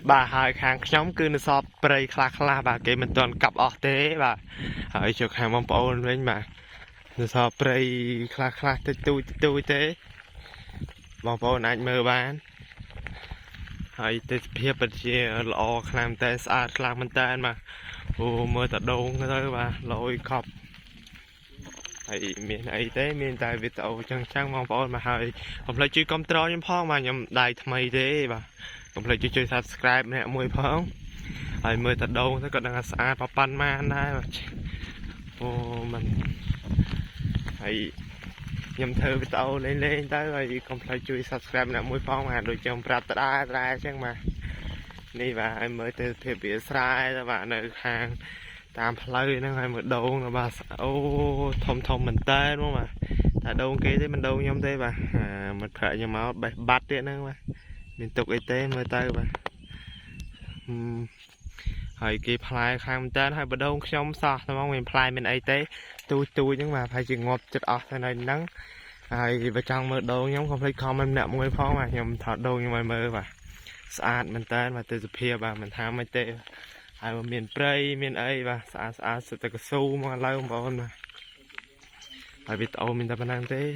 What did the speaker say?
បាទហើយខាងខ្ញុំគឺនៅសល់ព្រៃខ្លះខ្លះបាទគេមិនទាន់កាប់អស់ទេបាទហើយចូលខាងបងប្អូនវិញបាទនៅសល់ព្រៃខ្លះខ្លះតិចតួចតិចតួចទេបងប្អូនអាចមើលបានហើយទេសភាពពិតជាល្អខ្លាំងតែស្អាតខ្លាំងមែនតើបាទអូមើលតែដូងទៅបាទលយខប់ហើយមានអីទេមានតែវីដេអូចឹងចឹងបងប្អូនមកហើយកុំភ្លេចជួយគាំទ្រខ្ញុំផងបាទខ្ញុំដៃថ្មីទេបាទកុំភ្លេចជួយជួយ Subscribe ម្នាក់មួយផងហើយមើលតែដូងទៅក៏ដឹងថាស្អាតប៉ប៉ុន្មានដែរបាទអូមិនហើយខ្ញុំធ្វើវីដេអូលេងលេងទៅហើយកុំភ្លេចជួយ Subscribe ម្នាក់មួយផងបាទដូចខ្ញុំប្រាប់តដែរតដែរអញ្ចឹងបាទនេះបាទហើយមើលទៅភាពវាស្រែទៅបាទនៅខាងតាមផ្លូវហ្នឹងហើយមើលដូងទៅបាទអូធំធំមែនតើហ្មងបាទតែដូងគេទេមិនដូងខ្ញុំទេបាទអាមិត្តភក្តិខ្ញុំមកបេះបាត់ទៀតហ្នឹងបាទមានទុកអីទេមើលទៅបាទហឹមហើយគេផ្លែខាងមែនតើហើយបដូងខ្ញុំសោះតែមកមានផ្លែមានអីទេទូចទូចហ្នឹងបាទប្រហែលជាងាប់ចិត្តអស់ទៅនៅហ្នឹងហើយបើចង់មើលដូងខ្ញុំកុំភ្លេច comment ម្នាក់មួយផងបាទខ្ញុំថតដូងខ្ញុំឲ្យមើលបាទស្អាតមែនតើបាទទេសភាពបាទមិនថាមិនទេហើយបើមានព្រៃមានអីបាទស្អាតស្អាតសុទ្ធតែកស៊ូមកឥឡូវបងប្អូនបាទហើយវីដេអូមានតែប៉ុណ្ណឹងទេ។